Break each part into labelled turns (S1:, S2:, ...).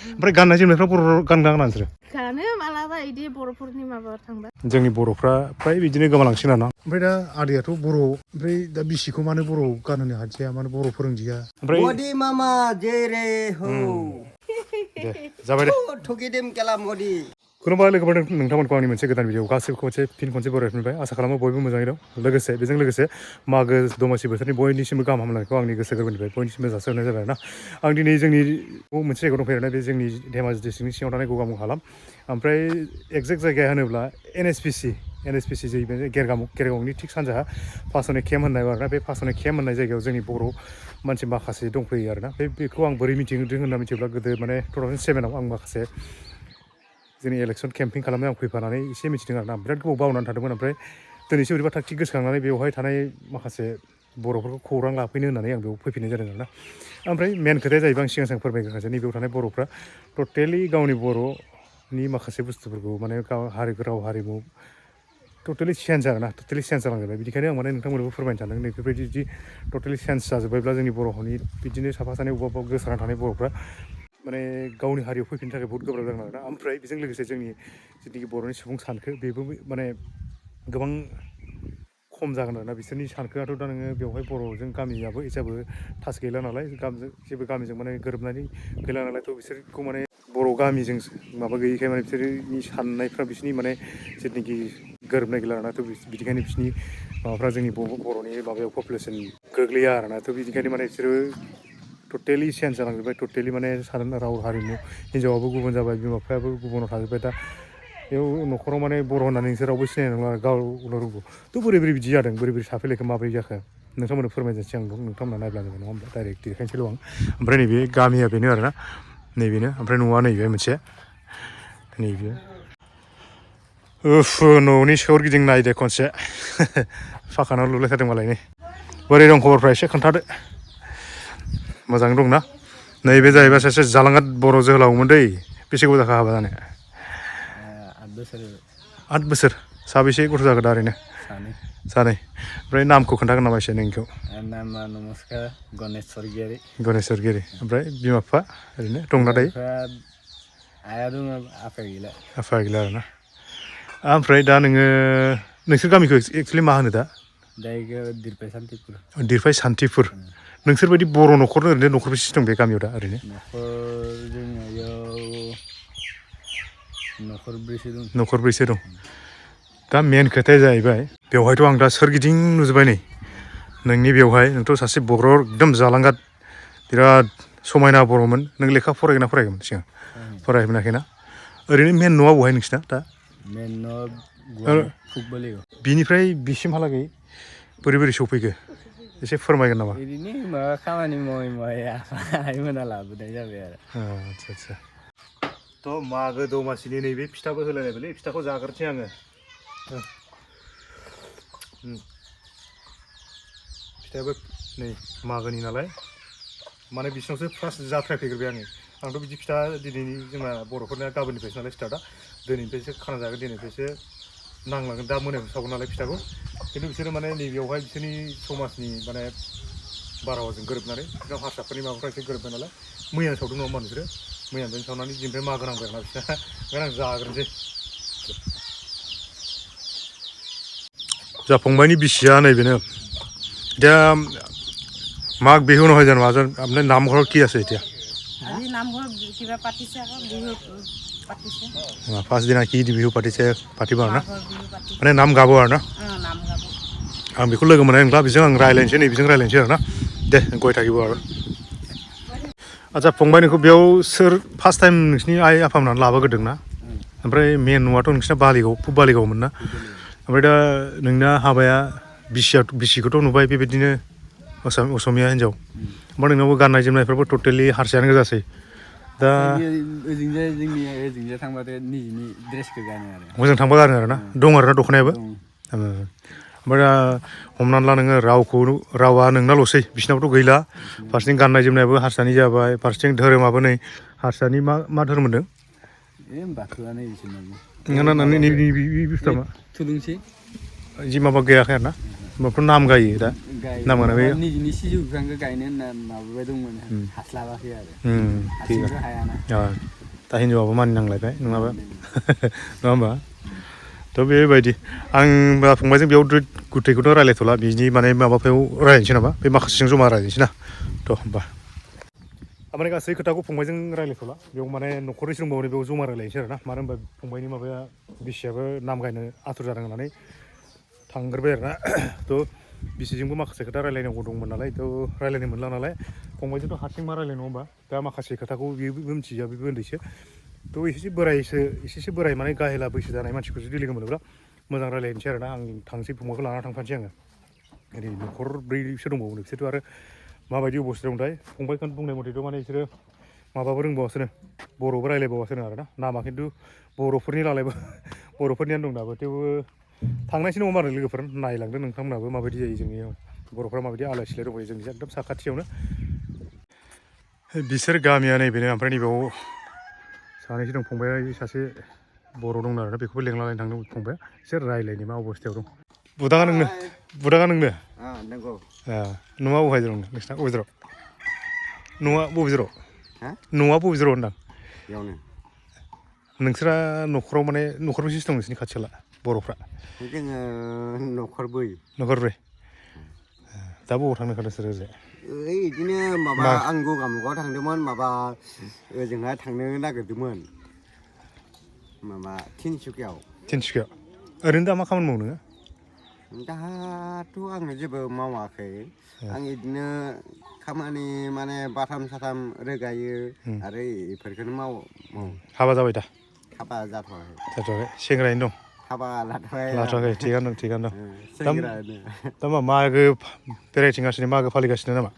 S1: ओमफ्राय गाननाय जोमनायफ्रा बर' गानगोना गाना नोंसोरो
S2: गानो मालाबा इदि बर'फोरनि माबा थांबा
S1: जोंनि बर'फ्रा फ्राय बिदिनो गोमालांसिगोन आरोना ओमफ्राय दा आदैयाथ' बर' ओमफ्राय दा बिसिखौ मानो बर' गानहोनो हादिया मानो बर' फोरोंदिया ओमफ्राय
S3: मोदी मामा जय रे हो
S1: दे जाबाय दे
S3: ठुकिदिम केला मोदी
S1: खुलुमबाय लोगोफोर नोंथांमोनखौ आंनि मोनसे गोदान भिडिअ गासिबो फिन खनसे बरायफिनबाय आसा खालामो बयबो मोजाङै दं लोगोसे बेजों लोगोसे मागो दमासि बोथोरनि बयनिसिमबो गाहाम हामलायनायखौ आंनि गोसो गोरबोनिफ्राय बयनिसिमबो जासिहरनाय जाबाय आरोना आं दिनै जोंनि मोनसे जायगायाव दंफैयो बे जोंनि धेमाजि डिस्ट्रिक्टनि सिङाव थानाय गगामुग हालाम ओमफ्राय एक्जेक्ट जायगाया होनोब्ला एनएचपिसि जाहैबाय गेरगामुगनि थिग सानजाहा पासने केम्प होननाय आरोना बे पासने केम्प होननाय जायगायाव जोंनि बर' मानसि माखासे दंफैयो आरोना बेखौ आं बोरै मिथिदों होनना मिथियोब्ला गोदो माने 2007आव आं माखासे जोंनि इलेक्सन केम्पिं खालामनायाव आं फैफानानै एसे मिथिदों आरोना बिराद गोबाव बावनानै थादोंमोन ओमफ्राय दिनैसो बोरैबा थाग थिग गोसोखांनानै बेवहाय थानाय माखासे बर'फोरखौ खौरां लाफैनो होननानै आं बेयाव फैफिननाय जादों आरोना ओमफ्राय मेन खोथाया जाहैबाय आं सिगां फोरमायग्रोखासै नैबेयाव थानाय बर'फ्रा टटेलि गावनि बर'नि माखासे बुस्थुफोरखौ माने राव हारिमु टटेलि चेन्ज आरोना टटेलि चेन्ज जालांजोबबाय बिनिखायनो आं माने नोंथांमोननोबो फोरमायनो सानदों नैबेफोरबायदि जुदि टटेलि चेन्ज जाजोब्बायब्ला जोंनि बर'नि बिदिनो साफा सानै बबेबा गोसारनानै थानाय बर'फ्रा माने गावनि हारियाव फैफिननो थाखाय बहुत गोब्राब जागोन आरोना ओमफ्राय बेजों लोगोसे जोंनि जिथुनाखि बर'नि सुबुं सानखो बेबो माने गोबां खम जागोन आरोना बिसोरनि सानखोआथ' दा नोङो बेवहाय बर'जों गामियाबो एसेबो टाच गैला नालाय जेबो गामिजों माने गोरोबनानै गैला नालायथ' बिसोरखौ माने बर' गामिजों माबा गैयैखाय माने बिसोरनि साननायफ्रा बिसोरनि माने जिथुनाखि गोरोबनाय गैला आरोना थ' बिदिखायनो बिसोरनि माबाफ्रा जोंनि बर'नि माबायाव पपुलेसन गोग्लैया आरोना थ' बिदिखायनो माने बिसोरो टटेलि चेन्ज जालांजोब्बाय टटेलि माने राव हारिमु हिनजावाबो गुबुन जाबाय बिमा बिफायाबो गुबुनाव थाजोब्बाय दा बेयाव न'खराव माने बर' होननानै नोंसोर रावबो सिनायनाय नंला गावल' रोंगौ थ' बोरै बिदि जादों बोरै साफैलायखो माबोरै जाखो नोंथांमोननो फोरमायजासै आं नोंथांमोना नायब्ला जाबाय नङा होमबा डाइरेक्ट देखायनोसैल' आं ओमफ्राय नैबे गामिया बेनो आरोना नैबेनो ओमफ्राय न'आ नैबे मोनसे नैबे न'नि सोरगिदिं नायदो खनसे फाखानाव लुलायथारदों मालाय नै बोरै दं खबरफ्रा एसे खोन्थादो मोजाङै दंना नैबे जाहैबाय सासे जालांगाद बर' जोहोलावमोन दै बेसे गोबाव जाखो हाबा जानाया 8 बोसोर साबेसे गथ' जाखो दा ओरैनो सानै ओमफ्राय नामखौ खोन्थागोन नामा एसे नोंनिखौ
S3: नामा नमस्कार गणेश सरगियारि
S1: ओमफ्राय बिमा बिफा ओरैनो दंना दायो
S3: आया दङ आफाया गैला
S1: आरोना ओमफ्राय दा नोंसोर गामिखौ एक्सुवेलि मा होनो दा दिरफाय सान्थिपुर नोंसोरबायदि बर' न'खर ओरैनो न'खर बेसे दं बे गामियाव दा ओरैनो न'खरब्रैसो दं दा मेन खोथाया जाहैबाय बेवहायथ' आं दा सोरगिदिं नुजोब्बाय नै नोंनि बेवहाय नोंथ' सासे बर' एकदम जालांगाद बिराद समायना बर'मोन नों लेखा फरायगोन ना फरायाखैमोन सिगां फरायमोनाखैना ओरैनो मेन न'आ बहाय नोंसिना दा बिनिफ्राय बिसिमहालागै बोरै सफैखो एसे फोरमायगोन नामा
S3: ओरैनो माबा खामानि मावै आइमोना लाबोनाय जाबाय आरो
S1: आदसा थ' मागो दमासिनि नैबे फिथाबो होलायलायबायलै फिथाखौ जाग्रोसै आङो फिथायाबो नै मागोनि नालाय माने बिसिनावसो फार्स्ट जाथ्रायफैग्रोबाय आंथ' बिदि फिथा दिनैनि जोंना बर'फोरना गाबोननिफ्रायसो नालाय स्टार्टआ दिनैनिफ्रायसो खाना जागोन दिनैनिफ्रायसो नांलांगोन दा मोनायावसो सावगोन नालाय फिथाखौ खिन्थु बिसोरो माने नैबेयावहाय बिसोरनि समाजनि माने बारहावाजों गोरोबनानै बिसोरनाव हारसाफोरनि माबाफ्रा एसे गोरोबबाय नालाय मैयानो सावदों नङा होमबा नोंसोरो मैयानिफ्रायनो सावनानै दिनैनिफ्राय मागो नांबाय आरोना बिसोरना ओंखायनो आं जाग्रोनोसै जा फंबायनि बिसिया नैबेनो এতিয়া মাঘ বিহু নহয় জানো আপোনাৰ নামঘৰত কি আছে এতিয়া ফাৰ্ষ্ট দিনা কি বিহু পাতিব আৰু না মানে নাম গাব আৰু না आं बेखौ लोगो मोननाय नंला बेजों आं रायज्लायनोसै नैबेजों रायज्लायनोसै आरो ना दे गय थागिब आरो आच्चा फंबाय नोंखौ बेयाव सोर फार्स्ट टाइम नोंसिनि आइ आफामोनहा लाबोग्रोदों ना ओमफ्राय मेन न'आथ' नोंसिना बालिगावमोन ना ओमफ्राय दा नोंना हाबाया बिसिखौथ' नुबाय बेबायदिनो असमिया हिन्जाव ओमफ्राय नोंनावबो गाननाय जोमनायफ्राबो टटेलि हारसायानो गोजासै दा
S3: ओजोंजाय थांबाथाय निजिनि ड्रेसखौ गानो आरो
S1: मोजां थांबा गानो आरो ना दं आरो ना दख'नायाबो ओमफ्राय दा हमनानै ला नोङो रावा नोंनाल'सै बिसिनावथ' गैला फारसेथिं गाननाय जोमनायाबो हारसानि जाबाय फारसेथिं धोरोमाबो नै हारसानि मा धोरोम होनदों
S3: बाथौआनो बिसोरनाबो
S1: बुस्थुआ
S3: थुलुंसि
S1: जि माबा गैयाखै आरो ना माबाफोर नाम गायो दा नाम गाना बे
S3: निजिनि सिजौ बिफांखौ गायनो होनना माबाबाय दंमोन हास्लाबाखै आरो हारसिंथ' हायाना
S1: दा हिन्जावाबो मानिनांलायबाय नङाबा नङा होमबा थ' बेबायदि आं फंबायजों बेयाव गुथैखौथ' रायलायथ'ला बिनि माने माबाफोराव रायलायनोसै नामा बे माखासेजों जमा रायलायनोसै ना थ' होमबा माने गासै खोथाखौ फंबायजों रायलायथ'ला बेयाव माने न'खरनि सोंबावनो बेयाव जमा रायलायनोसै आरो ना मानो होनबा फंबायनि माबाया बिसियाबो नाम गायनो आथुर जादों होननानै थांग्रोबाय आरो ना थ' बिसिजोंबो माखासे खोथा रायलायनांगौ दंमोन नालाय थ' रायलायनो मोनला नालाय फंबायजोंथ' हारसिं मा रायलायनो नङा होमबा दा माखासे खोथाखौ बेबो मिथिया बेबो उन्दैसो थ' एसेसो बोराय माने गाहेला बैसो जानाय मानसिखौ जुदि लोगो मोनोब्ला मोजां रायलायनोसै आरो ना आं थांसै फंबायखौ लानानै थांफानोसै आङो ओरै न'खर ब्रैसो दंबावो बिसोरथ' आरो माबायदि अबस्थायाव दंथाय फंबायखौनो बुंनाय मथेथ' माने बिसोरो माबाबो रोंबावासोनो बर'बो रायलायबावासोनो आरो ना नामा खिन्थु बर'फोरनियानो दं दाबो थेवबो थांनायसो नङा आरो लोगोफोर नायलांदो नोंथांमोनहाबो माबायदि जायो जोंनियाव बर'फ्रा माबायदि आलाय सिलाय दंबायो जोंनि एकदम साखाथियावनो बिसोर गामिया नैबेनो ओमफ्राय नैबेयाव सानैसो दं फंबाया सासे बर' दं आरो बेखौबो लेंलालायनो थांदों फंबाया एसे रायलायनो मा अबस्थायाव दं बुदाङा नोंनो
S3: नंगौ
S1: न'आ बबेहाय दं नोंसिना बबे जेराव न'आ बबे जेराव न'आ बबे जेराव होनदां
S3: बेयावनो
S1: नोंसोरा न'खराव माने न'खर बेसेसो दं नोंसोरनि खाथि खाला बर'फ्रा
S3: जोङो न'खरब्रै
S1: न'खरब्रै दा बबाव थांनो ओंखारदों नोंसोरो ओरैजाय
S3: बिदिनो माबा आं गगामुगआव थांदोंमोन माबा ओजोंहाय थांनो नागिरदोंमोन माबा तिनसुकियाव
S1: ओरैनो दा मा खामानि मावो नोङो
S3: दाथ' आङो जेबो मावाखै आं बिदिनो खामानि माने बाथाम साथाम रोगायो आरो बेफोरखौनो मावो
S1: हाबा जाबाय दा
S3: हाबा
S1: जाथ'वाखै सेंग्रायैनो दं
S3: हाबा
S1: लाथ'वाखै थिगानो दं दा मा मागो बेरायथिंगासिनो मागो फालिगासिनो नामा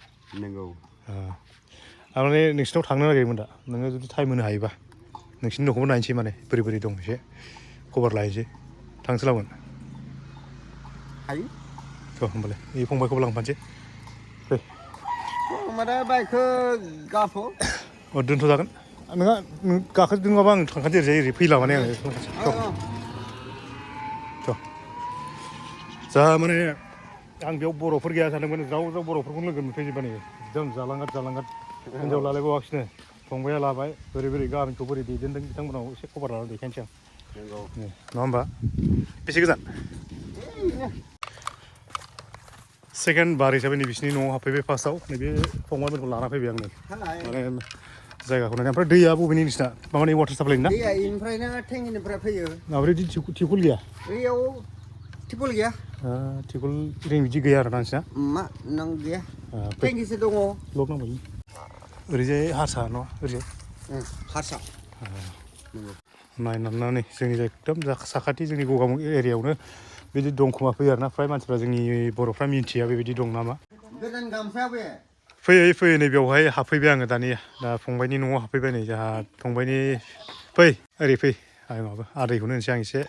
S3: नंगौ
S1: आं माने नोंसिनाव थांनो नागिरदोंमोन दा नोङो जुदि टाइम होनो हायोबा नोंसिनि न'खौबो नायनोसै माने बोरै दं एसे खबर लाहैनोसै थांसोलाबोन
S3: हायो
S1: थ' होमबालाय बे फंबायखौबो लांफानोसै फै
S3: बाइकखौ गाथ'
S1: दोनथ'जागोन नोंहा गाखोदों नङाबा आं थांखानोसै ओरै फैला माने आङो जा माने आं बेयाव बर'फोर गैया सानदोंमोन ज्राव बर'फोरखौनो लोगो मोनफैजोब्बाय नै एकदम जालांगाद हिनजाव लालायबावाखिनो फंबाया लाबाय बोरै गामिखौ बोरै दैदेनदों बिथांमोनाव एसे खबर लानानै देखायनोसै आं नङा होमबा बेसे गोजान सेकेन्ड बार हिसाबै नै बिसिनि न'आव हाबफैबाय फार्स्टआव नैबे फंबायफोरखौ लाना फैबाय आं नै माने जायगाखौ नायनानै ओमफ्राय दैया बबेनि नोंसिना माबानि वाटार साप्लाइनि ना
S3: दैया इनिफ्रायनो टेंकिनिफ्राय फैयो
S1: माबोरै टिउबवेल गैया
S3: बैयाव टिउबवेल गैया
S1: टिउबवेल रिं बिदि गैया आरो ना नोंसिना
S3: मा नों गैया टेंकिसो दङ
S1: लक नांबाय ओरैजाय हारसा नङा ओरैजाय
S3: हारसा
S1: नायनानै जोंनि एकदम साखाथि जोंनि गगामुग एरियायावनो बिदि दं खोमा फैयो आरोना फ्राय मानसिफ्रा जोंनि बर'फ्रा मिन्थिया बेबायदि दं नामा
S3: गोदान गामसा बे
S1: फैयै नै बेवहाय हाबफैबाय आङो दानि दा फंबायनि न'आव हाबफैबाय नै जोंहा फंबायनि ओरै फै माबा आदैखौनो होनसै आं एसे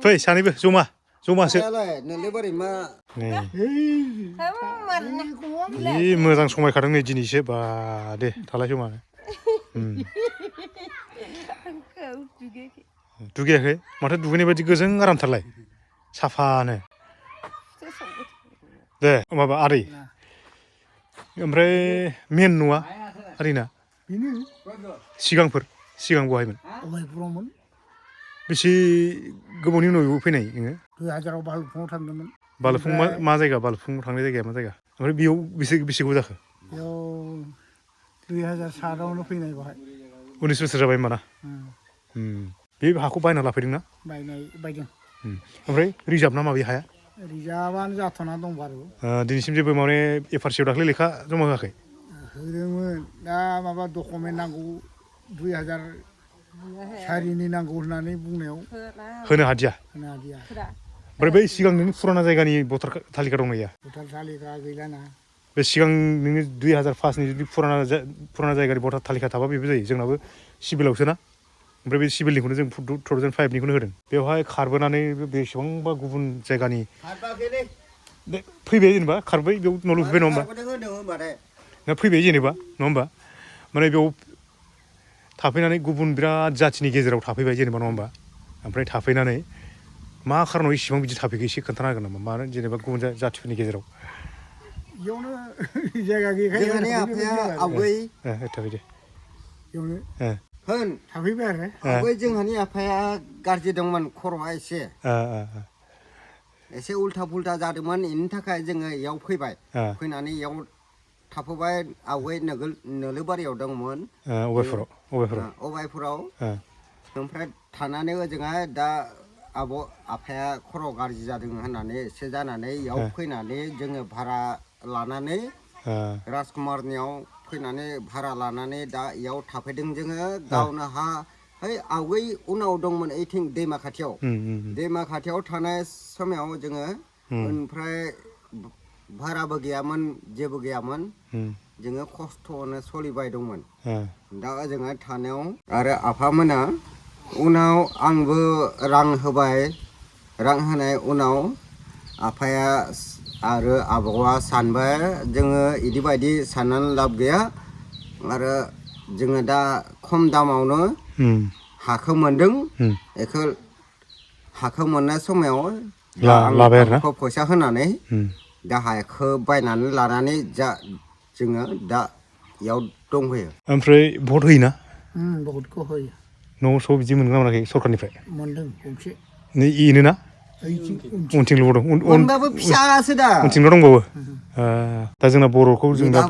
S1: फै सानैबो जमासो जि मोजां समायखादों नै दिनैसो बा दे थालाय जमानो दुगैयाखै माथो दुगैनाय बायदि गोजों आरामथारलाय साफानो दे माबा आदै ओमफ्राय मेन न'आ आदैना सिगां बहायमोन बेसे गोबावनि उनाव बेयाव फैनाय नोङो
S4: 2000आव बालुफुङाव थांदोंमोन
S1: बालुफुं मा जायगा बालुफुं थांनाय जायगाया मा जायगा ओमफ्राय बेयाव बेसे गोबाव जाखो
S4: बेयाव 2007आवनो फैनाय बेवहाय
S1: 19 बोसोर जाबाय होमबा ना बे हाखौ बायना लाफैदोंना
S4: बायदों
S1: ओमफ्राय रिजार्भ ना माबे हाया
S4: रिजार्भआनो जाथ'ना दं बारु
S1: दिनैसिम जेबो माने एफआरसिआव दाख्लै लेखा जमा होआखै
S4: होदोंमोन दा माबा डकुमेन्ट नांगौ 2000 सारिनि नांगौ होननानै बुंनायाव
S1: होनो हादिया ओमफ्राय बै सिगां नोंनि फुराना जायगानि भटार तालिका दंना गैया
S4: भटार तालिका गैलाना
S1: बे सिगां नोङो 2005नि जुदि फुराना जायगानि भटार तालिका थाबा बेबो जायो जोंनाबो सिभिलावसो ना ओमफ्राय बे सिभिलनिखौनो जों 2005निखौनो होदों बेवहाय खारबोनानै बेसेबांबा गुबुन जायगानि फैबाय जेनेबा खारबाय बेयाव न' लुफैबाय नङा होमबा फैबाय जेनेबा नङा होमबा माने बेयाव थाफैनानै गुबुन बिराद जाथिनि गेजेराव थाफैबाय जेनेबा नङा होमबा ओमफ्राय थाफैनानै मा खारनाव इसेबां बिदि थाफैखो एसे खोन्थानो हागोन नामा मानो जेनेबा गुबुन जाथिफोरनि गेजेराव
S4: इयावनो जायगा गैयैखाय
S5: जोंहानि आफाया आवगै
S1: थाबायदे
S4: इयावनो
S5: होन
S4: थाफैबाय आरो
S5: आवगै जोंहानि आफाया गाज्रि दंमोन खर'आ एसे उल्था पुल्था जादोंमोन इनि थाखाय जोङो इयाव फैबाय फैनानै इयाव थाफैबाय आवगै नोलोबारियाव दंमोन अबायपुराव ओमफ्राय थानानै ओजोंहाय दा आफाया खर' गाज्रि जादों होननानै एसे जानानै इयाव फैनानै जोङो भारा लानानै राजकुमारनियाव फैनानै भारा लानानै दा इयाव थाफैदों जोङो गावनो है आवगै उनाव दंमोन ओइथिं दैमा खाथियाव थानाय समाव जोङो ओमफ्राय भाराबो गैयामोन जेबो गैयामोन जोङो खस्थ'नो सोलिबाय दंमोन दा ओजोंहाय थानायाव आरो आफामोना उनाव आंबो रां होबाय रां होनाय उनाव आफाया आरो आबौआ सानबाय जोङो इदि बायदि साननानै लाब गैया आरो जोङो दा खम दामावनो हाखौ मोनदों बेखौ हाखौ मोननाय समाव
S1: लाबाय आरोना
S5: फैसा होनानै दा हाखौ बायनानै लानानै जोङो दा इयाव दंफैयो
S1: ओमफ्राय भट होयोना
S4: बहुदखौ होयो
S1: न'आव स' बिदि मोनगोन ना मोनाखै सरकारनिफ्राय
S4: मोनदों गंसे
S1: इनोना उनथिंल' दं
S5: मोनबाबो फिसासो दा
S1: उनथिंल' दंबावो दा जोंना बर'खौ जों दा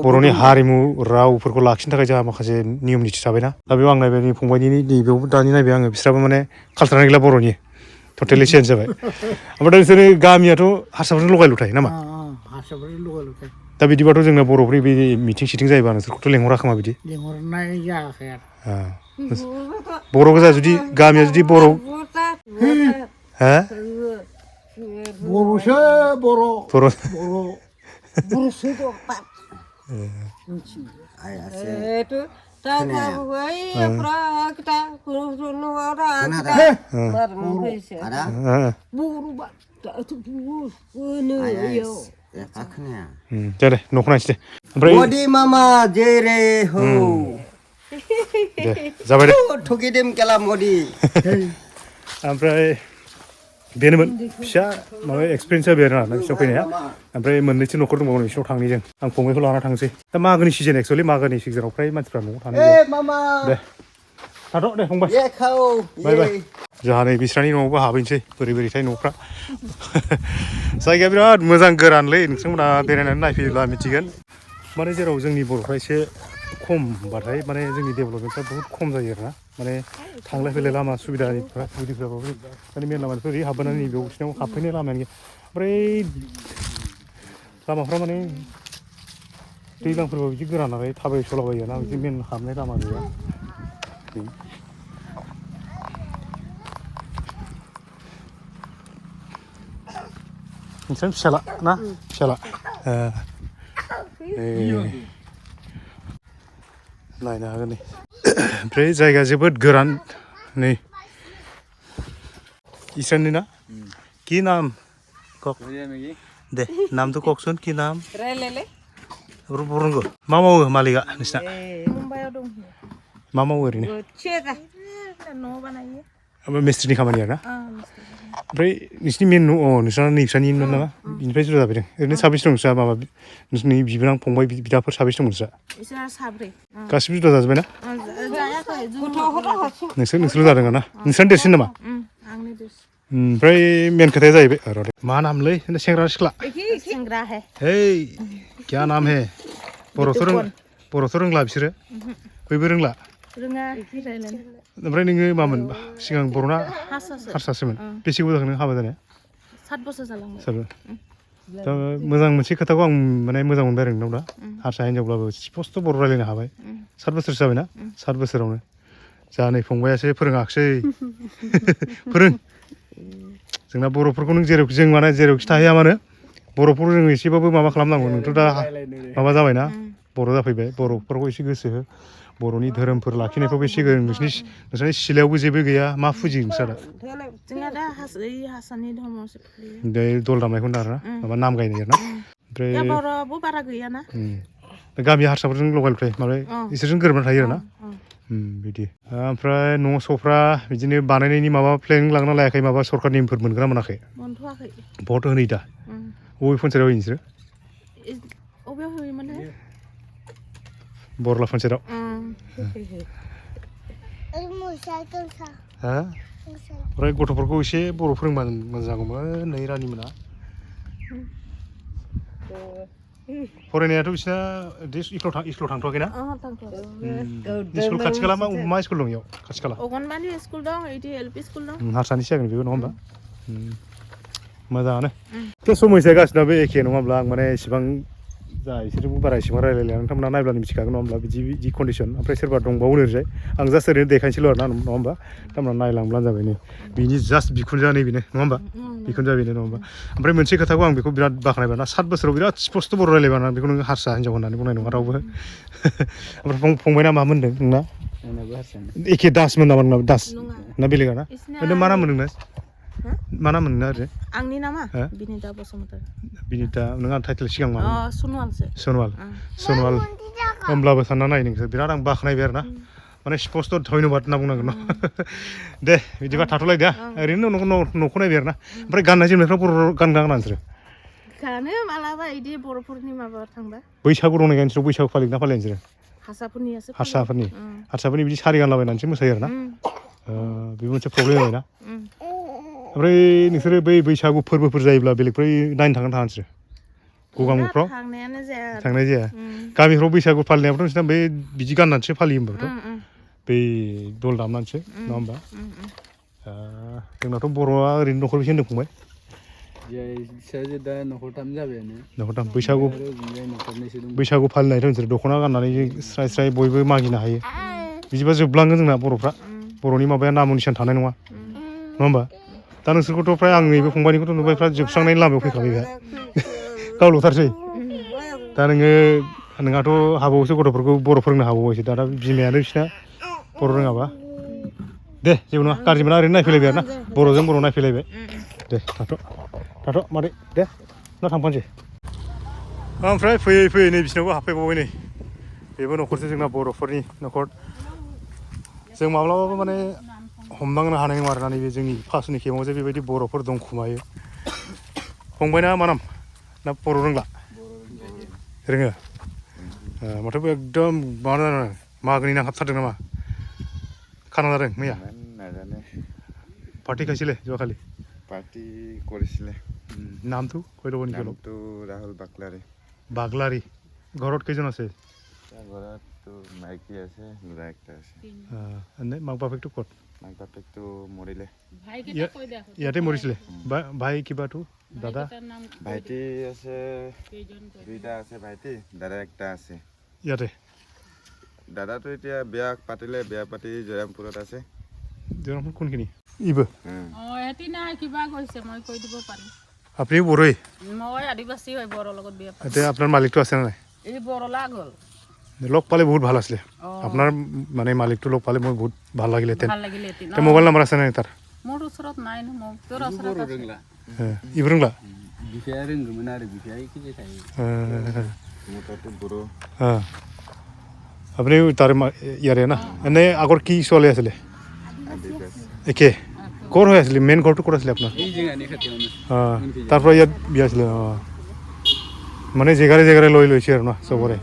S1: बर'नि हारिमु रावफोरखौ लाखिनो थाखाय जोंहा माखासे नियम निथि थाबायना दा बेयाव आं नायबाय फंबायनि नैबेयाव दानि नायबाय आङो बिस्राबो माने कालसारानो गैला बर'नि टटेलि चेन्ज जाबाय ओमफ्राय नोंसोरो गामियाथ' हारसाफोरजों लगाय लथाय नामा
S4: हारसाफोरजों लगाय लथाय
S1: दा बिदिबाथ' जोंना बर'फोरनि बे मिथिं सिटिं जायोबा नोंसोरखौथ' लेंहरा खोमा बिदि
S4: लेंहरनाय जायाखै आरो
S1: बर' गोजा जुदि गामिया जुदि बर'
S4: बर'सो
S1: दे न'खौ नायसै दे ओमफ्राय
S5: बडि मामा जेरे हो
S1: दे जाबाय दे
S5: थुगिदिम केला मदि
S1: ओमफ्राय बेनोमोन फिसा माबा एक्सपिरियेन्स जाबाय आरोना नोंसिनाव फैनाया ओमफ्राय मोननैसो न'खर दंबावो नोंसिनाव थांनि जों आं फंबायखौ लाना थांसै दा मागोनि सिजोन एक्सुवेलि मागोनि सिजोनाव फ्राय मानसिफ्रा न'आव थानाय दे थाथ' दे फंबाय बाय बाय जोंहा नै बिस्रानि न'आवबो हाबहैनोसै बोरै बोरैथाय न'फ्रा जायगाया बिराद मोजां गोरानलै नोंथांमोना बेरायनानै नायफैयोब्ला मिथिगोन माने जेराव जोंनि बर'फ्रा एसे खमबाथाय माने जोंनि डेभेलपमेन्टफ्रा बहुद खम जायो आरोना माने थांलाय फैलाय लामा सुबिदाफ्राबो माने मेरला मानसिफोर ओरै हाबबोनानै नैबेयाव बिसिनाव हाबफैनो लामायानो गैया ओमफ्राय लामाफ्रा माने दैज्लांफोरबो बिदि गोरान नालाय थाबायसलाबायो ना बिदि मेन हाबनाय लामा गैया नोंस्रानि फिसाला ना फिसाला नायनो हागोन नै ओमफ्राय जायगा जोबोद गोरान नै ईशान ना কি নাম কক दे नाम तो ककसन কি नाम रोंगौ मा मावो मालिकआ नोंसिना
S2: मुम्बाइआव दं
S1: मा मावो ओरैनो
S2: न' बानायो
S1: ओमफ्राय मिस्ट्रिनि खामानि आरोना ओमफ्राय नोंसिनि मेन न' नोंस्रा नैसानिमोन नामा बिनिफ्राय जुदा जाबोदों ओरैनो साबेसे दं नोंस्रा माबा नोंसिनि बिबोनां फंबाय बिदाफोर साबेसे दं नोंस्रा
S2: इसोरा साब्रै
S1: गासिबो जुदा जाजोब्बाय ना
S2: जायाखै
S1: नोंसोरल' जादों ना नोंस्रानो देरसिन नामा
S2: आंनि देरसिन
S1: ओमफ्राय मेन खोथाया जाहैबाय र' दे मा नामलै सेंग्रा सिख्ला
S2: सेंग्रा है
S1: हेइ क्या नाम है बर'थ' रोंला बिसोरो बयबो रोंला
S2: रोङा
S1: ओमफ्राय नोङो मामोन सिगां बर'ना हारसासोमोन बेसे गोबाव जाखो नों हाबा जानाया
S2: 7 बोसोर जालांबाय
S1: दा मोजां मोनसे खोथाखौ आं माने मोजां मोनबाय आरो नोंनाव दा हारसा हिनजावब्लाबो स्पस्ट' बर' रायज्लायनो हाबाय 7 बोसोरसो जाबायना 7 बोसोरावनो जा नै फंबायासो फोरोङाखिसै फोरों जोंना बर'फोरखौ नों जेरावखि जों माने जेरावखि थाहैया मानो बर'फोरखौ जों एसेबाबो माबा खालामनांगौ नोंथ' दा माबा जाबायना बर' जाफैबाय बर'फोरखौ एसे गोसो हो बर'नि धोरोमफोर लाखिनायफ्रावबो एसे नोंसोरनि सिलायावबो जेबो गैया मा फुजियो नोंस्रा दा
S2: जोंना दा हारसानि धर्मआवसो
S1: बे दल दामनायखौ आरोना माबा नाम गायनाय आरोना ओमफ्राय
S2: बर'आबो बारा गैयाना
S1: गामिया हारसाफोरजों लगायलथाय माबा इसोरजों गोरोबनानै थायो आरोना बिदि ओमफ्राय न' स'फ्रा बिदिनो बानायनायनि माबा प्लेनिं लांना लायाखै माबा सरकारनिफोर मोनगोना मोनाखै
S2: मोनथ'वाखै
S1: भट होनै दा बबे पन्सायतआव होयो नोंसोरो बरला फनसेराव हा ओमफ्राय गथ'फोरखौ एसे बर' फोरोंबा मोजां जागौमोन नै रानिमोना फरायनायाथ' बिसिना स्कुलाव थांथ'वाखैना स्कुल खाथि खाला मा स्कुल दं इयाव खाथि खाला
S2: अंगनबादि स्कुल दं इदि एलपि स्कुल दं
S1: हारसानि जागोन बेबो नङा होमबा मोजाङानो बे समयसाया गासिनाबो एखे नङा होमब्ला आं माने इसेबां जा इसोरजोंबो बारा इसेबां रायलायलाया नोंथांमोना नायब्लानो मिथिखागोन नङा होमब्ला बिदि कन्डिसन ओमफ्राय सोरबा दंबावो ओरैजाय आं जास्ट ओरैनो देखायनोसैल' आरोना नङा होमबा नोंथांमोना नायलांब्लानो जाबाय नै बिनि जास्ट बिखुनजोआ नै बेनो नङा होमबा बिखुनजोआ बेनो नङा होमबा ओमफ्राय मोनसे खोथाखौ आं बेखौ बिराद बाख्नायबाय ना 7 बोसोराव बिराद स्पस्ट बर' रायलायबाना बेखौ नोङो हारसा हिन्जाव होननानै बुंनाय नङा रावबो ओमफ्राय फंबायना मा मोनदों नोंना
S3: आंनाबो हारसानि
S1: एखे दासमोन नामा नोंना दास
S2: नङा
S1: ना बेलेगा ना
S2: इसिना
S1: मा नाम मोन नोंना मा नाम मोन नोंना ओरैनो
S2: आंनि नामा बिनिता बसुमतारी
S1: बिनिता नोंहा टाइटेल सिगां मा
S2: सनवालसो
S1: सनवाल होमब्लाबो सानना नाय नोंसोर बिराद आं बाख्नायबाय आरो ना माने स्पस्ट धन्यबाद होनना बुंनांगोन न दे बिदिबा थाथ'लायदो ओरैनो न'खौ नायबाय आरो ना ओमफ्राय गाननाय जोमनायफ्रा बर' गानग्रा नोंसोरो
S2: गानो मालाबा इदि बर'फोरनि माबा थांबा
S1: बैसागु दंना गैया नोंसोर बैसागु फालियोना फालिया नोंसोरो हारसाफोरनि बिदि सारि गानलाबायनानैसो मोसायो आरो ना बेबो मोनसे प्रब्लेम जाबाय ना ओमफ्राय नोंसोरो बै बैसागु फोरबोफोर जायोब्ला बेलेगफोर नायनो थांगोन थाङा नोंसोरो गगामुगफ्राव थांनाय जाया गामिफ्राव बैसागु फालिनायावथ' नोंसिना बे बिदि गाननानैसो फालियो होनबाथ' बै दल दामनानैसो नङा होमबा जोंनाथ' बर'आ ओरैनो न'खर बेसे होनदों फंबाय
S3: दा न'खरथाम जाबायानो
S1: न'खरथाम बैसागु फालिनायथ' नोंसोर दख'ना गाननानै स्राय स्राय बयबो मागिनो हायो बिदिबा जोबलांगोन जोंना बर'फ्रा बर'नि माबाया नाम निसान थानाय नङा होमबा दा नोंसोरखौथ' फ्राय आं नैबे फंबायनिखौथ' नुबाय फ्राय जोबस्रांनायनि लामायाव फैखाबाय बे गावल'थारसै दा नोंहाथ' हाबावोसो गथ'फोरखौ बर' फोरोंनो हाबावोसो दा बिमायानो बिसिना बर' रोङाबा दे जेबो नङा गाज्रि मोना ओरैनो नायफैलायबाय आरो ना बर'जों बर' नायफैलायबाय दे थाथ' मादै दे ना थांफानोसै ओमफ्राय फैयै फैयै नै बिसिनावबो हाबफैबावबाय नै बेबो न'खरसो जोंना बर'फोरनि न'खर जों माब्लाबाबो माने हमदांनो हानाय नङा आरोना नैबे जोंनि पासनि केम्पआव जे बेबायदि बर'फोर दंखुमायो फंबायना मा नाम ना बर' रोंला रोङो माथो एकदम माबा मागोनि नांहाबथारदों नामा खाना जादों मैया पार्टी खाইছিলে যোৱাকালি
S6: পাৰ্টি কৰিছিলে
S1: নামটো কৈ ল'ব নেকি অলপ
S6: নামটো ৰাহুল
S1: বাগলাৰী ঘৰত কেইজন আছে
S6: ঘৰততো মাইকী আছে ল'ৰা একটা আছে
S1: এনে মাক বাপেকটো ক'ত
S6: মাক বাপেকটো মৰিলে
S1: ইয়াতে মৰিছিলে ভাই কিবাটো দাদা
S6: ভাইটি আছে দুইটা আছে ভাইটি দাদা একটা আছে
S1: ইয়াতে
S6: দাদাটো এতিয়া বিয়া পাতিলে বিয়া পাতি জয়ৰামপুৰত আছে
S1: জয়ৰামপুৰ কোনখিনি ইবো
S7: এটি নাই কিবা কৈছে মই কৈ দিব পাৰিম
S1: আপুনি বড়োই
S7: মই আদিবাসী হয় বড়ো লগত বিয়া পাতি
S1: এতিয়া আপোনাৰ মালিকটো আছে নাই
S7: এই বড়লা গ'ল
S1: লগ পালে বহুত ভাল আছিলে আপোনাৰ মানে মালিকটো লগ পালে মই বহুত ভাল লাগিলে
S7: ভাল লাগিলে এটি
S1: তে মোবাইল নাম্বাৰ আছে নাই তাৰ
S7: মোৰ ওচৰত নাই ন মোৰ তোৰ ওচৰত আছে
S1: ইবো रोंला
S3: बिफाया रोंगौमोन आरो बिफाया एखे थायो
S6: মোৰতো বড়ো
S1: আপুনি তাৰ ইয়াৰে না এনে আগৰ কি ছোৱালী আছিলে একে ক'ৰ হৈ আছিলে মেইন ঘৰটো ক'ত আছিলে আপোনাৰ
S3: এই জেগানি খাতিयावनो
S1: তাৰ পৰা ইয়াত বিয়া আছিলে মানে জেগাৰে লৈ লৈছে আৰু না চবৰে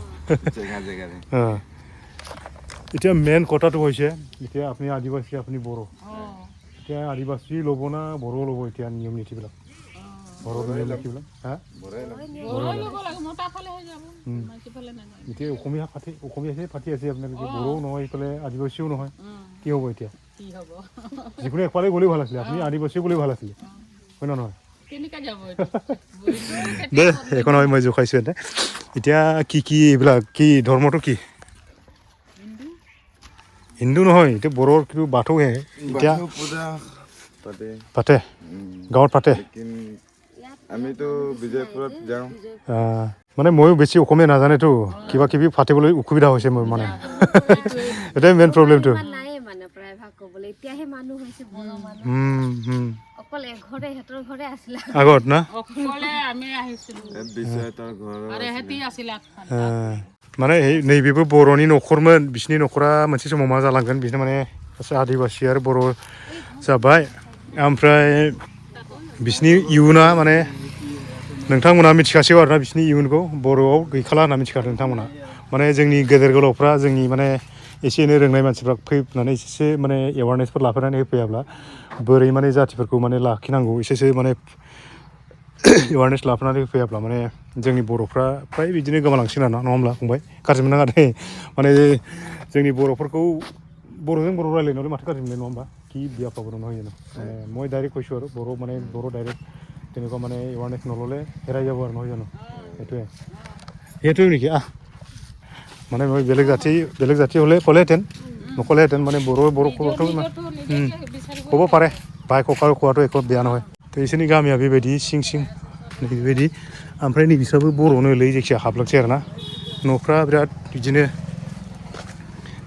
S6: জেগাৰে
S1: এতিয়া মেইন কথাটো হৈছে এতিয়া আপুনি আদিবাসী আপুনি বড়ো এতিয়া আদিবাসী ল'ব না বড়ো ল'ব এতিয়া নিয়ম নীতিবিলাক বড়ো নিয়ম নীতিবিলাক হা এতিয়া অসমীয়াহে ফাটি আছে আপোনালোকে বড়োও নহয় এইফালে আদিবাসীও নহয় কি হ'ব এতিয়া যিকোনো একফালে গ'লেও ভাল আছিলে আপুনি আদিবাসী গ'লেও ভাল আছিলে হয় নে নহয় দে একো নহয় মই জোখাইছোঁ এনে এতিয়া কি এইবিলাক কি ধৰ্মটো কি হিন্দু নহয় এতিয়া বড়োৰ কিন্তু বাথৌহে এতিয়া
S6: পূজা
S1: পাতে গাঁৱত পাতে
S6: আমিতো বিজয়পুৰত যাওঁ
S1: মানে ময়ো বেছি অসমীয়া নাজানেতো কিবা কিবি ফাটিবলৈ অসুবিধা হৈছে মোৰ মানে এটাই মেইন প্ৰব্লেমটো আগত না माने नैबेबो बर'नि न'खरमोन बिसिनि न'खरा मोनसे समाव मा जालांगोन बिसोर माने सासे आदिबासि आरो बर' जाबाय ओमफ्राय बिसिनि इयुना माने नोंथांमोना मिथिखासै आरोना बिसिनि इयुनखौ बर'आव गैखाला होनना मिथिखादों नोंथांमोना माने जोंनि गेदेर गोलावफ्रा जोंनि माने एसे एनै रोंनाय मानसिफ्रा फैनानै एसे माने एवारनेसफोर लाफैनानै होफैयाब्ला बोरै माने जातिफोरखौ माने लाखिनांगौ एसेसो माने एवारनेस लाफैनानै होफैयाब्ला माने जोंनि बर'फ्रा फ्राय बिदिनो गोमालांसिगोन आरो नङा होमब्ला फंबाय गाज्रि मोननाङा दे माने जोंनि बर'फोरखौ बर'जों बर' रायलायनायावलाय माथो गाज्रि मोननाय नङा होमबा कि बिया प्रब्लेम होयो ना মই ডাইরেক্ট কৈছোঁ আৰু বৰ মানে বৰ ডাইৰেক্ট তেনেকুৱা মানে এৱাৰনেছ নল'লে হেৰাই যাব আৰু নহয় জানো সেইটোৱে নেকি মানে মই বেলেগ জাতি হ'লে ক'লেহেঁতেন নক'লেহেঁতেন মানে বড়োখবৰটো ক'ব পাৰে ভাই ককাই খোৱাটো একো বেয়া নহয় তো बिसोरनि गामिया बेबायदि सिं सिं बेबायदि ओमफ्राय नै बिस्राबो बर'नोलै जायखिया हाबलांसै आरो ना न'फ्रा बिराद बिदिनो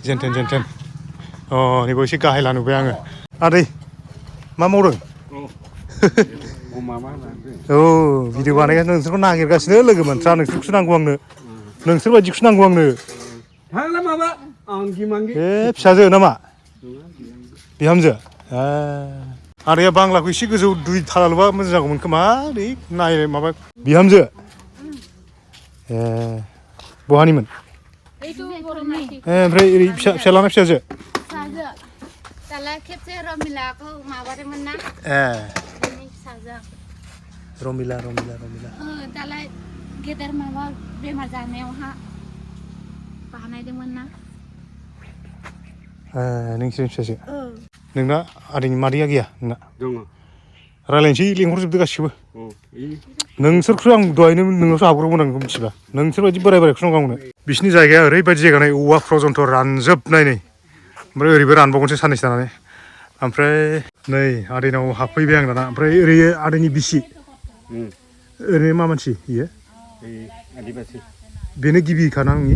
S1: जेनथेन नैबो एसे गाहाय लानुबाय आङो आदै मा मावदों औ भिडिअ बानायगासिनो नोंसोरखौ नागिरगासिनो लोगो मोनथ्रा नोंसोरखौसो नांगौ आंनो नोंसोर बायदिखौसो नांगौ आंनो ए फिसाजो नामा बिहामजो आदैया बांलाखौ एसे गोजौ दुइ थालाल'बा मोजां जागौमोन खोमा ओरै नाय माबा बिहामजो ए बहानिमोन ओमफ्राय ओरै फिसालाना फिसाजो
S2: दालाय खेबसे रमिलाखौ माबादोंमोन ना फिसाजों
S1: रमिला
S2: दालाय गेदेर माबा बेमार जानायावहा बानायदोंमोन ना
S1: नोंसोरनि फिसाजो नोंना आदैनि मादैया गैया नोंना
S5: दङ
S1: रायलायनोसै लिंहरजोबदो गासिबो नोंसोरखौसो आं दहायनो नोंनावसो हाबग्रोमोन आं मिथिबा नोंसोर बायदि बोरायखौसो नांगौ आंनो बिसिनि जायगाया ओरैबायदि जायगा नै औवा प्रजन्थ रानजोबनाय नै ओमफ्राय ओरैबो रानबावगोनसो साननैसो थानानै ओमफ्राय नै आदैनाव हाबफैबाय आं दाना ओमफ्राय ओरै आदैनि बिसि ओरैनो मा मानसि बियो
S5: आदिबासि
S1: बेनो गिबिखाना आंनि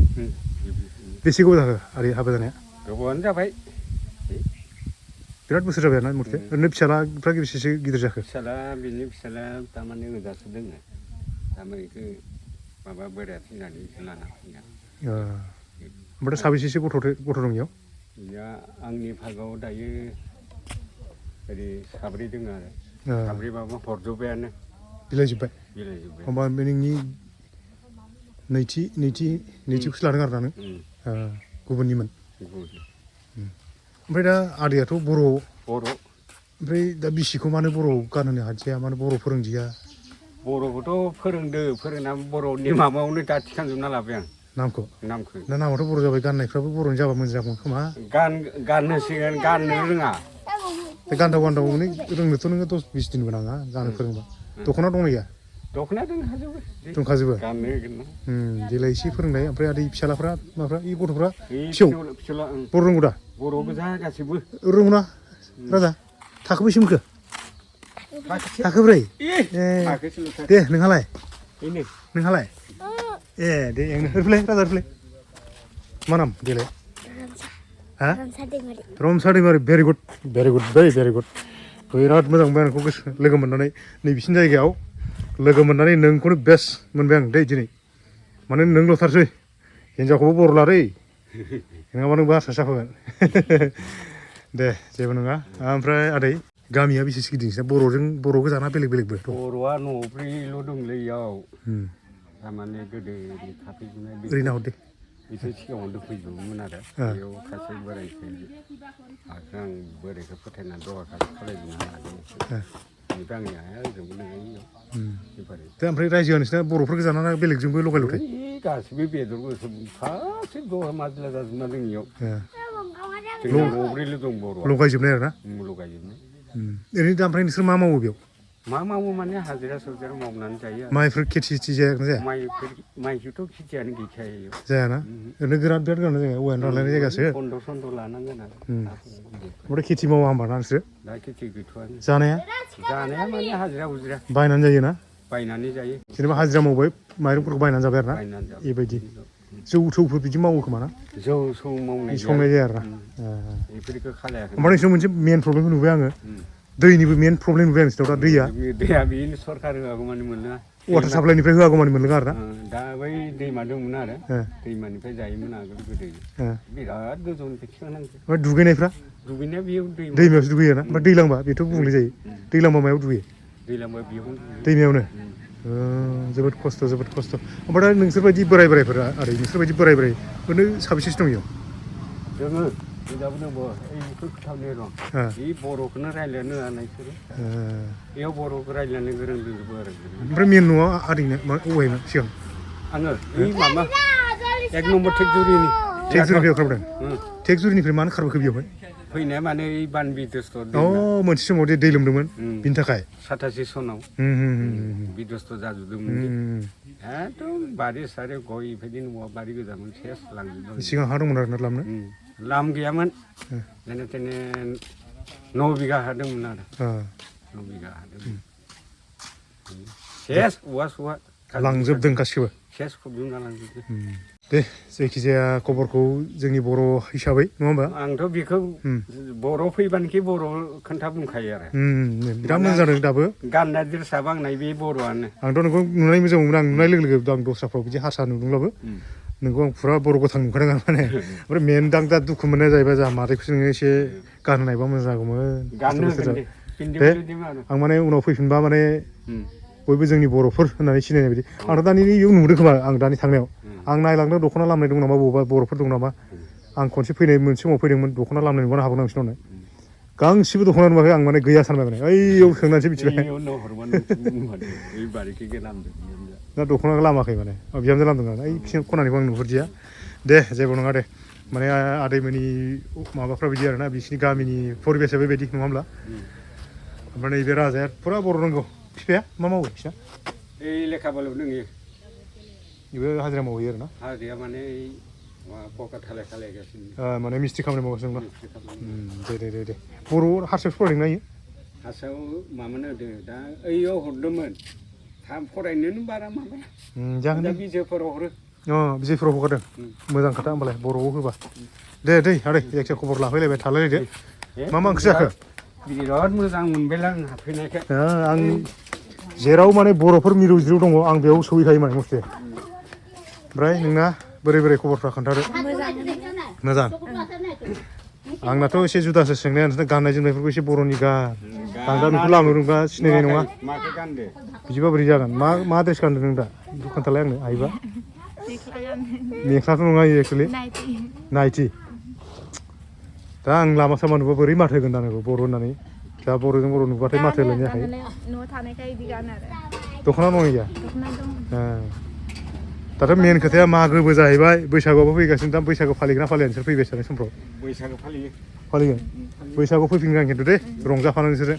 S1: बेसे गोबाव जाखो आदै हाबा जानाया
S5: गोबावानो जाबाय
S1: बिराद बोसोर जाबाय आरोना मुर्थे ओरैनो फिसालाफ्रा बेसेसो गिदिर जाखो
S5: बिनि फिसाला थारमाने गोजासो दोङो थारमाने बेखौ माबा बोराया थैनानै बेखौ लाना फैना
S1: ओमफ्राय साबेसेसो गथ' दं इयाव
S5: आंनि भागाव दायो ओरै साब्रै दङ आरो साब्रैबाबो हरजोब्बायानो
S1: बिलाइजोब्बाय होमबा नोंनि नैथिखौसो लादों आरो ना नों गुबुननिमोन ओमफ्राय दा आदैयाथ' बर' ओमफ्राय दा बिसिखौ मानो बर' गानहोनो हादिया मानो बर' फोरोंदिया
S5: बर'खौथ' फोरोंना बर'नि माबायावनो दा थिखांजोबना लाबाय आं नामखौ
S1: दा नामाथ' बर' जाबाय गाननायफ्राबो बर'नि जाबा मोजां जागौमोन खोमा
S5: गाननोसिगोन गाननो रोङा
S1: बे गानदाव रोंनोथ' नोङो 10-20 दिनबो नाङा गाननो फोरोंबा दख'ना दंना गैया
S5: दख'ना
S1: दंखाजोबो
S5: गाननो होगोन ना
S1: देलाय एसे फोरोंनाय ओमफ्राय आदै फिसालाफ्रा माफ्रा इ गथ'फ्रा फिसौ बर' रोंगौ दा
S5: बर' गोजा गासिबो
S1: रोंगौ ना राजा थाखो बेसे मोनखो थाखो 4 दे नोंहालाय ए दे होरफैलाय राजा होरफैलाय मा नाम देलाय रमसा दैमारि भेरि गुड भेरि गुड बिराद मोजां मोनबाय आंखौ लोगो मोननानै नै बिसिनि जायगायाव लोगो मोननानै नोंखौनो बेस्ट मोनबाय आं दै दिनै माने नोंल'थारसै हिनजावखौबो बर' लादै नङाबा नोंबो आसा जाफागोन दे जेबो नङा ओमफ्राय आदै गामिया बेसेसो गिदिर नोंसिना बर' गोजाना बेलेगबो
S5: बर'आ न'ब्रैल' दंलै इयाव थारमाने गोदो थाफैजोबनाय
S1: ओरै नाहरदे
S5: बिसोर सिगाङावनो फैजोबोमोन आरो बेयाव सासे बोरायखौ आं बोरायखौ फोथायना दहा खालायजोबनो हादों बेनिफ्राय आंनि हाया ओजोंबो नोङो
S1: दा ओमफ्राय रायजोआ नोंसिना बर'फोर गोजाना बेलेगजोंबो लगाय लथाय
S5: गासिबो बेदर फारसे दहा माजला जाजोबना जोंनियाव जोंनाव न'ब्रैल' दं बर'आ
S1: लगायजोबनाय आरो ना
S5: लगायजोबनाय
S1: ओरैनो दा ओमफ्राय नोंसोर मा मावो बेयाव
S5: मा मावो माने हाजिरा साजिरा मावनानै जायो
S1: माइफोर खेथि जाया जाया
S5: माइखौथ' खेथियानो गैखाया
S1: जायाना ओरैनो बिराद गोरान जायगा औवायानो रानलायनाय जायगासो
S5: बन्द' लानांगोन आरो
S1: ओमफ्राय खेथि मावा होमबा ना नोंसोरो
S5: दा खेथि गैथ'आनो
S1: जानाया
S5: माने हाजिरा हुजिरा
S1: बायनानै जायो ना
S5: बायनानै जायो
S1: जेनेबा हाजिरा मावबाय माइरंफोरखौ बायनानै जाबाय आरो ना बेबायदि जौ थौफोर बिदि मावो खोमा ना
S5: जौ मावनाय
S1: संनाय जाया आरो ना
S5: बेफोरखौ खालायाखै
S1: ओमफ्राय नोंसोर मोनसे मेन प्रब्लेमखौ नुबाय आङो दैनिबो मेन प्रब्लेम नुबाय आं नोंसोरनाव दा
S5: दैया बेनो सरखार होआगौ मानि मोनलोङा
S1: वाटार साप्लाइनिफ्राय होआगौ मानि मोनलोङा आरो ना
S5: दा बै दैमा दंमोन आरो दैमानिफ्राय जायोमोन आगोल गोदो बिराद गोजौनिफ्राय थिखांनांगौ
S1: ओमफ्राय दुगैनायफ्रा
S5: बेयाव
S1: दैमायावसो दुगैयो ना ओमफ्राय दैलांबा बेथ' गुबुंले जायो दैलांबा मायाव दुगैयो
S5: दैलांबा बेयाव
S1: दैमायावनो जोबोद खस्थ' ओमफ्राय नोंसोरबायदि बोरायफोरा आरो नोंसोरबायदि बोरायफोरनो साबेसेसो दं इयाव
S8: दोङो हिनजावबो दङ बेखौ खोथावनो दं बे बर'खौनो रायज्लायनो हानायसोरो बेयाव बर'खौ रायज्लायनो गोरों दंजोबो आरो
S1: ओमफ्राय मेन न'आ आदैनो अबेहायमोन सिगां
S8: आङो बै माबा 1 नम्बर टेकजुरिनि
S1: टेकजुरिनिफ्राय खारबोदों टेकजुरिनिफ्राय मानो खारबोखो बेयावहाय
S8: फैनाया माने ओइ बान बिध्वस्त
S1: मोनसे समाव दै लोमदोंमोन बिनि थाखाय
S8: 87 सनाव बिध्वस्त जाजोबदोंमोन एकदम बारि सारि गय बेबायदि न'आ बारि गोजामोन सेस लांजोबदों
S1: सिगां हा दंमोन आरोना लामनो
S8: लाम गैयामोन जेने तेने 9 बिगा हा दंमोन आरो 9 बिगा हा दंमोन सेस औवा
S1: लांजोबदों गासिबो
S8: सेस फबजोबना लांजोबदों
S1: दे जायखिजाया खबरखौ जोंनि बर' हिसाबै नङा होमबा
S8: आंथ' बेखौ बर' फैबानोखि बर' खोन्था बुंखायो आरो
S1: बिराद मोजां जादों दाबो
S8: गाननाय ड्रेसा बांनाय बे बर'आनो
S1: आंथ' नोंखौ नुनाय मोजां मोनो आं नुनाय लोगो लोगो आं दस्राफ्राव बिदि हारसा नुदोंब्लाबो नोंखौ आं फुरा बर' गोथां नुखादों आं माने ओमफ्राय मेन दा दुखु मोननाया जाहैबाय जोंहा मादैखौसो नोङो एसे गानहोनायबा मोजां जागौमोन आं माने उनाव फैफिनबा माने बयबो जोंनि बर'फोर होननानै सिनायनाय बायदि आंथ' दानि इयाव नुदों खोमा आं दानि थांनायाव आं नायलांदों दख'ना लामनाय दं नामा बबावबा बर'फोर दं नामा आं खनसे मोनसे समाव फैदोंमोन दख'ना लामनाय नुबानो हागौ नोंसिनावनो गांसेबो दख'ना नुवाखै आं माने गैया सानबाय माने ओइयाव सोंनानैसो मिथिबाय दा दख'ना लामाखै माने बिहामजो लामदों आं ओइ बिसिनि खनानिखौ आं नुहुरदिया दे जेबो नङा दे माने आदैमोननि माबाफ्रा बिदि आरोना बिसिनि गामिनि परिबेसा बेबायदि नङा होमब्ला ओमफ्राय नैबे राजाया फुरा बर' रोंगौ बिफाया मा मावो बिसिना
S8: ओइ लेखा बालाव दोङो
S1: बेबो हाजिरा मावो आरो ना
S8: हाजिराया माने पकेट खालायगासिनो
S1: माने मिस्ट्रि खामानि मावगासिनो दं दे बर' हारसायावसो फरायदों ना इयो
S8: हारसायाव मामोन होदो दा ओइयाव हरदोंमोन फरायनोनो बारा माबाया
S1: जागोन
S8: दा बिजयफोराव हरो
S1: बिजयफोराव हगारदों मोजां खोथा होमबालाय बर'आव होबा दे आदै जायखिया खबर लाफैलायबाय थालायलायदो मा ओंख्रि जाखो
S8: बिराद मोजां मोनबायलां आं हाबफैनायखाय
S1: आं जेराव माने बर'फोर मिरु जिरु दङ आं बेयाव सहैखायो माने मस्थे ओमफ्राय नोंना बोरै खबरफ्रा खोन्थादो मोजां आंनाथ' एसे जुदासो सोंनाया नोंसोरना गाननाय जोमनायफोरखौ एसे बर'नि आं दा नोंखौ लामा रोंबा सिनायनाय नङा बिदिबा बोरै जागोन मा ड्रेस गानदों नों दा बेखौ खोन्थालाय आंनो हायोबा मेख्लाथ' नङा इयो एक्सुवेलि नाइटि दा आं लामा सामा नुबा बोरै माथो होगोन दा नोंखौ बर' होननानै दा बर'जों बर' नुबाथाय माथो होलायनो हाखायो
S2: न'आव थानायखाय बिदि गानो आरो
S1: दख'ना दं गैया
S2: दख'ना दं
S1: दाथ' मेन खोथाया मागोबो जाहैबाय बैसागुआबो फैगासिनो दा बैसागु फालिग्रा फालिया नोंसोर फैबाय थानाय समफ्राव
S8: बैसागो फालियो
S1: फालिगोन बैसागुआव फैफिनगोन आं खिन्थु दे रंजाफानो नोंसोरो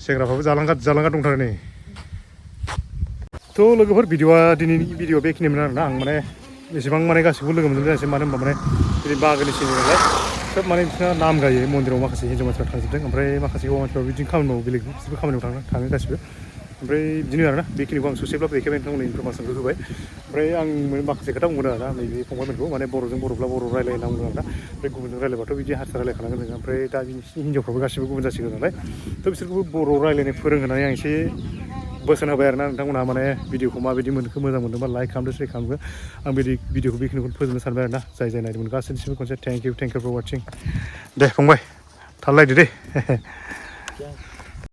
S1: सेंग्राफ्राबो जालांगा दंथारो नै थ' लोगोफोर दिनैनि भिडिअ बेखिनिमोन आरोना आं माने एसेबां माने गासिखौबो लोगो मोनजोब जायासै मानो होनबा माने दिनै मागोनि सिजन नालाय सोब माने बिसोरना नाम गायो मन्दिराव माखासे हिन्जाव मानसिफ्रा थांजोबदों ओमफ्राय माखासे हौवा मानसिफ्रा बिदिनो खामानि मावो बेलेग बिसोरबो खामानियाव थाङो गासिबो ओमफ्राय बिदिनो आरोना बेखिनिखौ आं ससेब्लाबो देखायबाय नोंथांमोननो इनफरमेसनखौ होबाय ओमफ्राय आं माखासे खोथा बुंदों आरोना नैबे फंबायमोनखौ माने बर'जों बर'ब्ला बर' रायलायनांगौ आरोना ओमफ्राय गुबुनजों रायलायबाथ' बिदि हारसा रायलायखानांगोन जों ओमफ्राय दा बिसिनि हिन्जावफ्राबो गासिबो गुबुन जासिगोन नालाय थ' बिसोरखौबो बर' रायलायनाय फोरोंहोनानै आं एसे बोसोन होबाय आरोना नोंथांमोनहा माने भिडिअखौ माबायदि मोनखो मोजां मोनदोंबा लाइक खालामदो शेयार खालामदो आं बे भिडिअखौ बेखिनिखौनो फोजोबनो सानबाय आरोना जाय नायदोंमोन गासैनिसिमबो खनसे थेंक इउ फर वाचिं दे फंबाय थालायदो दे